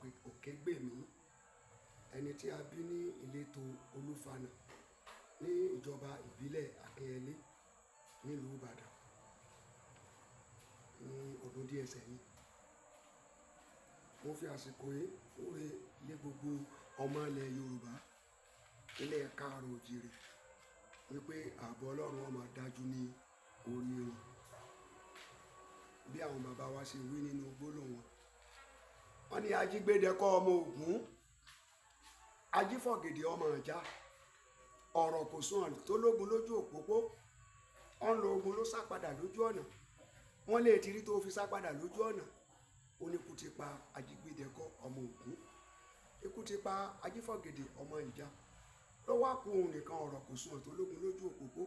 Òkègbèmí, ẹni tí a bí ní ìletò Olúfànà ní ìjọba ìbílẹ̀ Akínyẹlé nílùú Ìbàdàn ní ọdún díẹ̀ sẹ́yìn. Mo fi àsìkò yìí wúre lé gbogbo ọmọ ilẹ̀ Yorùbá, ilẹ̀ káàárọ̀ oòjíire, wípé ààbò Ọlọ́run ó máa dájú ní orí wọn. Bí àwọn bàbá wa ṣe wí nínú gbólóhùn wọn, wọ́n ní ajígbédẹkọ́ ọmọ Ògún, ajífọ̀gèdè ọmọ ìjà, ọ̀rọ̀ kò sún ọ̀nà tó lógun lójú òpópó, ọ̀n lo ogun ló sá padà lójú ọ̀nà. Wọ́n lè ti rí tó fi sá padà lójú ọ̀nà. Ó ní ikú ti pa ajígbédẹkọ́ ọmọ Ògún, ikú ti pa ajífọ̀gèdè ọmọ ìjà, ló wá kú òun nìkan, ọ̀rọ̀ kò sún ọ̀nà tó lógun lójú òpópó.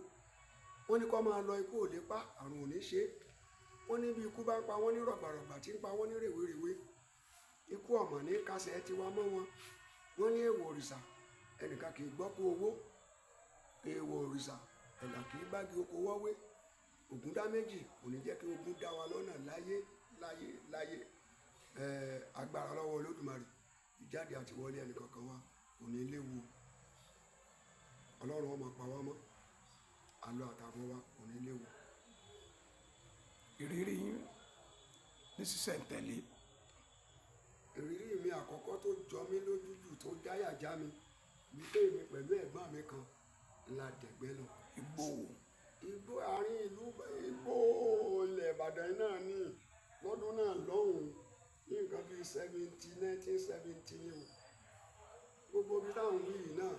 Wọ́n ní kó máa lọ, ikú ò lè pa, àrùn ò ní ṣe é. Wọ́n ní bí ikú bá ń pa wọ́n ní rọ̀gbàrọ̀gbà tí ń pa wọ́n ní rèwerèwe, ikú ọ̀mọ̀ ní kásẹ̀ tiwa mọ́ wọn. Wọ́n ní èèwọ̀ òrìṣà ẹnìkan kì í gbọ́ kú owó, èèwọ̀ òrìṣà ẹ̀là kì í gbági oko wọ́wé. Ògún dá méjì kò ní jẹ́ kí ogun dá wa lọ́nà láyé láyé láyé. Agbára lọ́wọ́ Olódùmarè, ìjáde àti wọlé ẹnìkankan wa kò ní léwu. Ọlọ́run ó máa pa wá mọ́, àlọ àtàbọ̀ wa kò ní léwu. Ìrírí yín ní sísẹ̀ntẹ̀lé. Ìrírí mi àkọ́kọ́ tó jọ mí lójú jù, tó jáyà já mi, wípé èmi pẹ̀lú ẹ̀gbọ́n mi kan la dẹ̀gbẹ́ lọ. Igbó wo? Igbó àárín ìlú, igbó ilẹ̀ Ìbàdàn náà ní lọ́dún náà lọ́hùn-ún, ní nǹkan bíi 1970 ni o. Gbogbo ibi táwọn wí yìí náà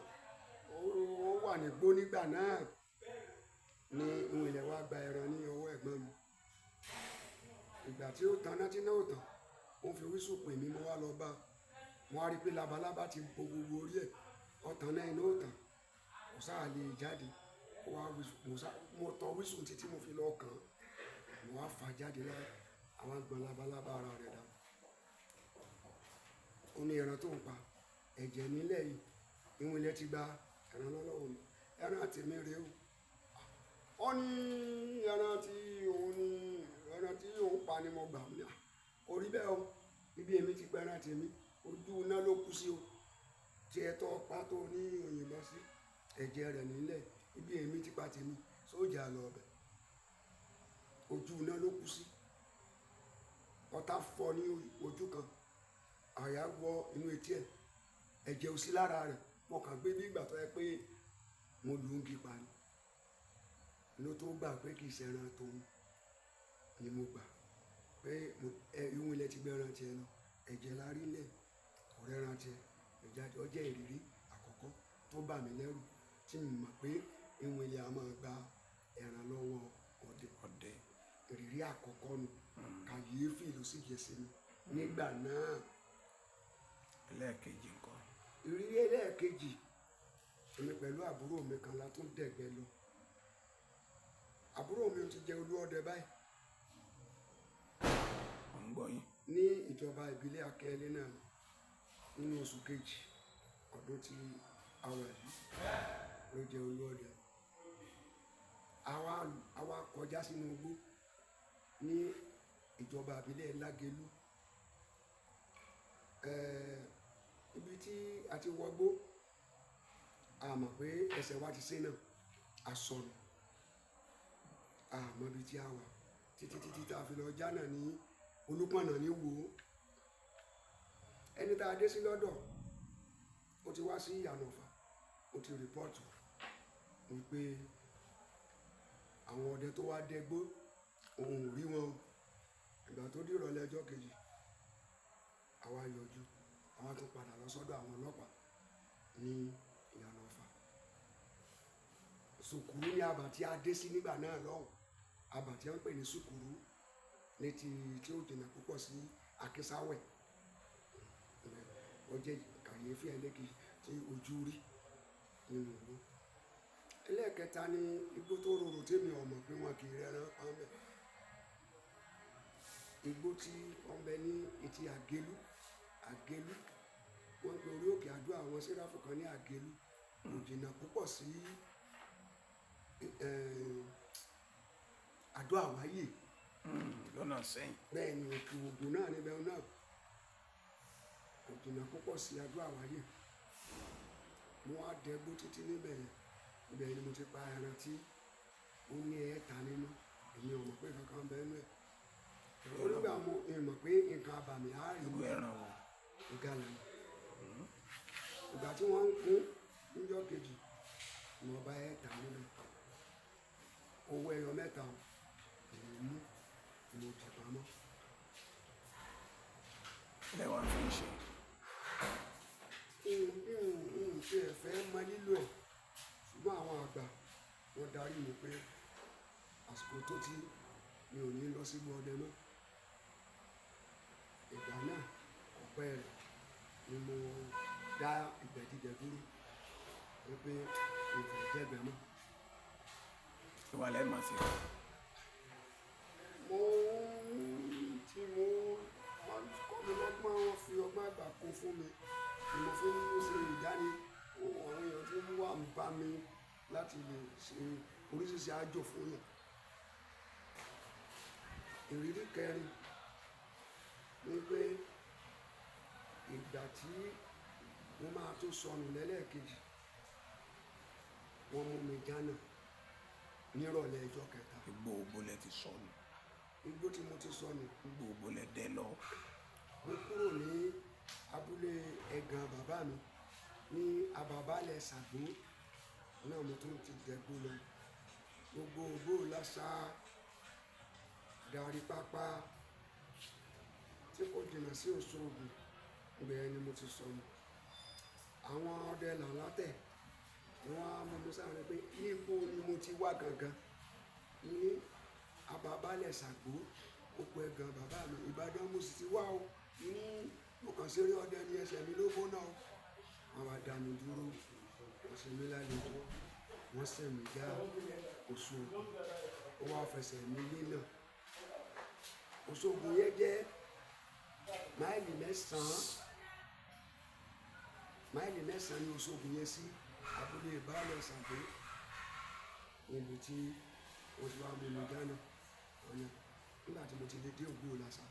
ó wà nígbó nígbà náà. Ní ìwọ̀n ilẹ̀ wa gba ẹran ní ọwọ́ ẹ̀gbọ́n mi. Ìgbà tí ó taná tí náà ò tàn, ó fi wísù pè mí, mo wá lọ bá a. Mo wá rí pé labalábá ti bo gbogbo orí ẹ̀, ọ̀tàn náà iná ò tàn, kò sáà lè jáde. Ó wá wísù, mo tọ wísù títí mo fi lọ kàn án. Mo wá fà jáde lára, àwọn gbọ̀n labalábá ara rẹ̀ dà. Ó ní ẹran tó ń pa, ẹ̀jẹ̀ nílẹ̀ yìí, ìwọ̀n ilẹ̀ ti gba ẹran lọ́wọ́ mi. Ẹran tèmi rèé o. Ó ní ẹran tí òun ní, ẹran tí òun pa ni mo gbà. Mo ní, kò rí bẹ́ẹ̀ o. Ibi èmi ti pa ẹran tèmi, ojú iná ló kú sí o. Tí ẹ tọ́ pa tó ní òyìnbó sí, ẹ̀jẹ̀ rẹ̀ nílẹ̀. Ibi èmi ti pa tèmi, sójà lọ bẹ̀. Ojú iná ló kú sí. Ọta fọ́ ní ojú kan, àyà wọ inú etí ẹ̀, ẹ̀jẹ̀ ò sí lára rẹ̀. Mo kàn gbé bí ìgbà tó yẹ pé mo lù ú gi pa ni. Ló tó gbà pé kì í ṣe ẹran tòun ni mo gbà. Pé ìwọ̀n ilẹ̀ ti gbé ẹran tí ẹ lọ, ẹ̀jẹ̀ la rí lẹ̀, kò rẹ́ran tí ẹ. Ìjáde ó jẹ́ ìrírí àkọ́kọ́ tó bà mí lẹ́rù tí mo mọ̀ pé ìwọ̀n ilẹ̀ a máa gba ẹran lọ́wọ́ ọdẹ. Ọdẹ. Ìrírí àkọ́kọ́ nu, kàyéfì ló sì jẹ́ sí mi nígbà náà. Ẹlẹ́ẹ̀kejì ńkọ́? Ìrírí ẹlẹ́ẹ̀kejì, èmi pẹ̀lú àbúrò mi kan la tún dẹ̀gbẹ́ lọ. Àbúrò mi ti jẹ́ olú ọdẹ báyìí. Mo ń gbọ́ yín. Ní ìjọba ìbílẹ̀ Akínyẹlé náà nínú oṣù kejì ọdún tí a wà yìí ló jẹ́ olú ọdẹ. Àwa kọjá sínú igbó ní ìjọba ìbílẹ̀ Lágelú. Ibi tí a ti wọgbó, a mọ̀ pé ẹsẹ̀ wa ti sé náà, a sọnù. A mọ̀ ibi tí a wà títí títí tá a fi lọ jánà ní Olúpọ̀nà ní Wò. Ẹni tá a dé sí lọ́dọ̀, ó ti wá sí Ìyànà Ọ̀fà, ó ti rìpọ́ọ̀tù wípé àwọn ọdẹ tó wá dẹ́gbó òun ò rí wọn. Ìgbà tó di ìrọ̀lẹ́ ọjọ́ kejì, àwa yọjú, àwa tún padà lọ sọ́dọ̀ àwọn ọlọ́pàá ní Ìyànà Ọ̀fà. Sùkúrú ní abà tí a dé sí nígbà náà lọ́hùn. Abà tí wọ́n ń pè ní Sùkúrú ní ti tí ó jìnnà púpọ̀ sí Akísáwẹ̀. Ó jẹ́ kàyéfì ẹlẹ́kejì tí ojú rí nínú igbó. Ẹlẹ́ẹ̀kẹta ni igbó tó rorò tí èmi ò mọ̀ pé wọn kì í rẹ́ran pa ń bẹ̀. Igbó tí ó ń bẹ ní etí Àgélú, Àgélú. Wọ́n ń pe orí òkè àdúrà àwọn Séráfù kan ní Àgélú. Kò jìnnà púpọ̀ sí Àdó Àwáyè. Lọ́nà sẹ́yìn. Bẹ́ẹ̀ ni, òkè Ògùn náà níbẹ̀ náà. Kò jìnnà púpọ̀ sí Adó Àwáyè. Mo wá dẹgbó títí níbẹ̀ yẹn. Ibẹ̀ ni mo ti pa ẹran tí ó ní ẹ̀ẹ́ta nínú. Èmi ò mọ̀ pé nǹkan kan bẹ́ẹ̀ nú ẹ̀. Nígbà mo mọ̀ pé nǹkan abàmì á rí Irú ẹran wo? Ìgalà ni. Ìgbà tí wọ́n ń kún níjọ́ kejì, mo bá ẹ̀ẹ́ta níbẹ̀. Owó ẹyọ mẹ́ta èmi mú, mo dì pamọ́. Kí lẹ wá fi ń ṣe? N tí ẹ fẹ́ mọ lílò ẹ̀, ṣùgbọ́n àwọn àgbà wọ́n darí mi pé àsìkò tó tí mi ò ní lọ sígbó ọdẹ mọ́. Ìgbà náà ọpẹ́ rẹ̀ ni mo dá ìgbẹ́ jíjẹ dúró wípé mi ò fẹ́ jẹ́gbẹ́ mọ́. Kí wá lẹ máa ṣe? Mo ń tí mo wọ́n kọ́ mi lọ́gbọ́n, wọ́n fi ọgbọ́n àgbà kún fún mi. Ni mo fi ń ṣe ìdáni àwọn èèyàn tí ń wà ń bá mi láti lè ṣe oríṣiríṣi àjò fún yàn. Ìrírí kẹrin ni pé ìgbà tí mo máa tó sọnù lẹ́lẹ́kejì, wọ́n mú mi jánà nírọ̀lẹ́ ọjọ́ kẹta. Igbó wo lẹ ti sọnù? Igbó tí mo ti sọnù. Igbó wo lẹ dẹ lọ? Mo kúrò ní abúlé ẹ̀gàn bàbá mi ní Àbàbálẹ̀ Ṣàgbó, náà mo tún ti dẹ́gbó lọ. Gbogbo ògbó lásà darí pápá tí kò jìnnà sí Òṣogbo, ibẹ̀ ni mo ti sọnù. Àwọn ọdẹ làlátẹ̀ ni wọ́n á mú mi sáré pé níbo ni mo ti wá gangan ní Àbàbálẹ̀ Ṣàgbó, oko ẹ̀gàn bàbá mi. Ìbàdàn mo sì ti wá o. Ní mo kàn ṣeré ọdẹ ní ẹsẹ̀ mi ló gbóná o. Wọ́n wá dá mi dúró, wọ́n ṣe mí lálejò, wọ́n sẹ̀ mí já Òṣogbo. Ó wá fẹsẹ̀ mi lé náà. Òṣogbo yẹn jẹ́ máìlì mẹ́sàn-án. Máìlì mẹ́sàn-án ni Òṣogbo yẹn sí abúlé Baálẹ̀ Ṣàgbó níbi tí wọ́n ti wá mú mi dáná. Ọ̀nà nígbà tí mo ti lè dé Ògbó Làṣà,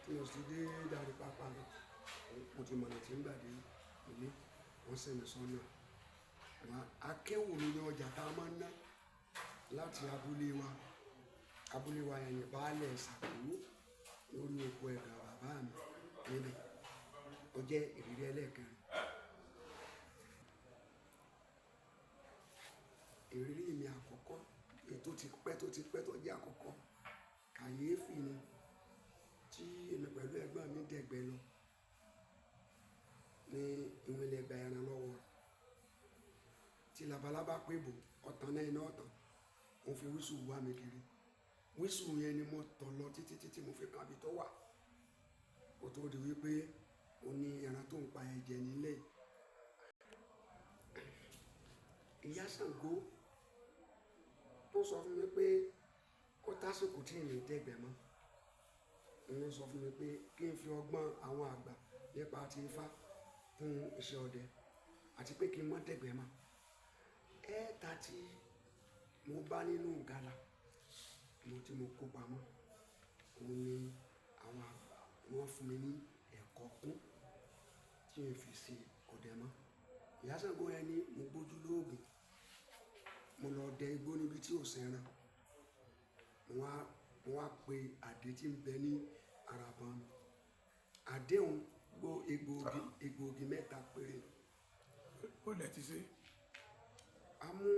tí mo sì dé Darí Pápá lọ, mo ti mọ̀nà tí ń gbà dé ilé, wọ́n sẹ̀ mí sọ́nà. Akéwì mi ní ọjà tá a máa ń ná láti abúlé wa. Abúlé wa yẹn ní Baálẹ̀ Ṣàgbó lórí oko ẹ̀gàn bàbá mi níbẹ̀. Ó jẹ́ ìrírí ẹlẹ́ẹ̀kẹrin. Ìrírí mi àkọ́kọ́, èyí tó ti pẹ́ tó ti pẹ́ tó jẹ́ àkọ́kọ́, kàyéfì ni tí èmi pẹ̀lú ẹ̀gbọ́n mi dẹ̀gbẹ́ lọ ní ìwé gba ẹran lọ́wọ́ rẹ̀. Tí labalábá pé bò, ọ̀tàn náà iná ọ̀tàn, òun fi wísù wá mi kiri. Wísù yẹn ni mo tọ̀ lọ títí títí mo fi kan ibi tó wà. Ó tó di wípé ó ní ẹran tó ń pa ẹ̀jẹ̀ nílẹ̀. Ìyá Ṣàngó tó sọ fún mi pé ó tásìkò tí èmi dẹ̀gbẹ́ mọ́. Òun sọ fún mi pé kí n fi ọgbọ́n àwọn àgbà nípa ti Ifá kún iṣẹ́ ọdẹ àti pé kí n má dẹ̀gbẹ́ mọ́. Ẹ̀ẹ́ta tí mo bá nínú ìgalà mo tí mo kó pamọ́, òun ni àwọn àgbà wọ́n fún mi ní ẹ̀kọ́ kún tí n fi ṣe ọdẹ mọ́. Ìyá Ṣàngó yẹn ni mo gbójú lóògùn. Mo lọ dẹ igbó níbi tí ò sẹ́ran. Mo wá pe àdé tí ń bẹ ní ara ìbọn mi. Àdéhùn gbó egbòogi mẹ́ta péré. Ó lẹ ti ṣe? A mú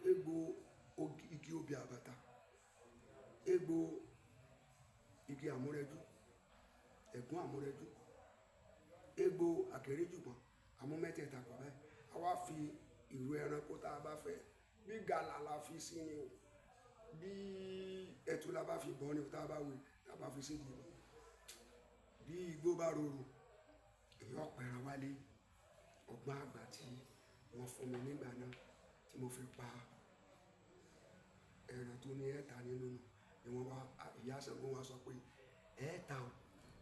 egbò igi obì àbàtà, egbò igi àmúrẹ́jú, ẹ̀gún àmúrẹ́jú, egbò àkéréjùgbọ̀n, a mú mẹ́tẹ̀ẹ̀ta pọ̀ báyìí. A wá fi ìrù ẹranko tá a bá fẹ́, bí gàlà la fi sí ni o, bí ẹtu la bá fi bọ́ ni o, tá a bá wé, tá a bá fi sí ìdí. Bí igbó bá rorò, èyí ó pẹran wálé. Ọgbọ́n àgbà tí wọ́n fún mi nígbà náà tí mo fi pa ẹran tó ní ẹ̀ẹ́ta nínú nù ni wọ́n wá, Ìyá Ṣàngó wá sọ pé ẹ̀ẹ́ta o,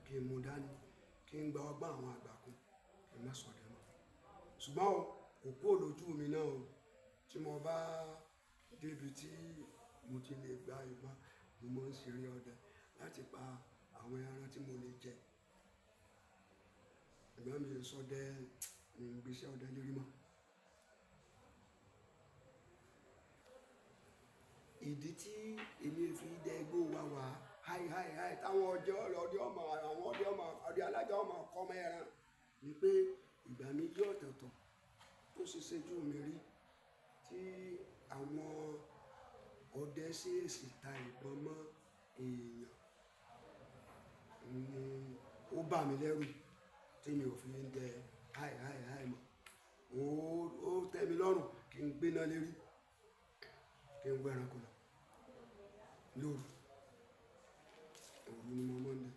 kí n mú dání, kí n gba ọgbọ́n àwọn àgbà kún, kí n má sọdẹ mọ́. Ṣùgbọ́n o, kò kúrò lójú mi náà o. Tí mo bá dé ibi tí mo ti lè gba ìbọn, mo máa ń ṣeré ọdẹ láti pa àwọn ẹran tí mo lè jẹ. Ìgbà mi sọdẹ mi ń gbéṣẹ́ ọdẹ lérí mọ́. Ìdí tí èmi fi dẹ igbó wa wá háì háì háì táwọn ọdẹ ọlọdẹ ọmọ àwọn ọdẹ ọmọ ọdẹ alájà ọmọ ọkọ ọmọ ẹran ni pé ìgbà méjì ọ̀tọ̀ọ̀tọ̀ tó ṣiṣẹ́ jù mí rí tí àwọn ọdẹ ṣèèṣì ta ìbọn mọ́ èèyàn ni ó bà mí lẹ́rù tí mi ò fi ń dẹ háì háì háì mọ́. Ó tẹ́ mi lọ́rùn kí n gbéná lérí kí n wọ ẹranko lọ lóru. Òru ni mo máa ń dẹ.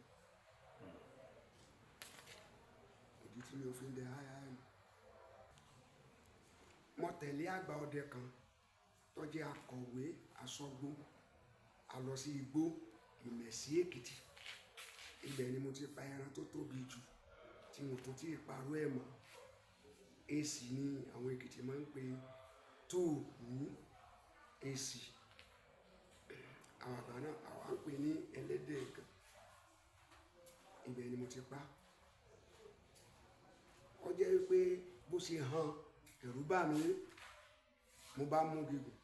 Ìdí tí mi ò fi ń dẹ háì háì mọ́. Mo tẹ̀lé àgbà ọdẹ kan tó jẹ́ akọ̀wé asọ́gbó. A lọ sí igbó Ìmẹ̀sí Èkìtì. Ibẹ̀ ni mo ti pa ẹran tó tóbi jù tí mo tún ti parọ́ ẹ̀ mọ́. Èsì ni àwọn Èkìtì máa ń pe tóòkú èsì. Àwọn àgbà náà àwa ń pè ní ẹlẹ́dẹ̀ ẹ̀gàn. Ibẹ̀ ni mo ti pa. Ó jẹ́ wípé bó ṣe han ẹ̀rù bà mí, mo bá mú gígùn.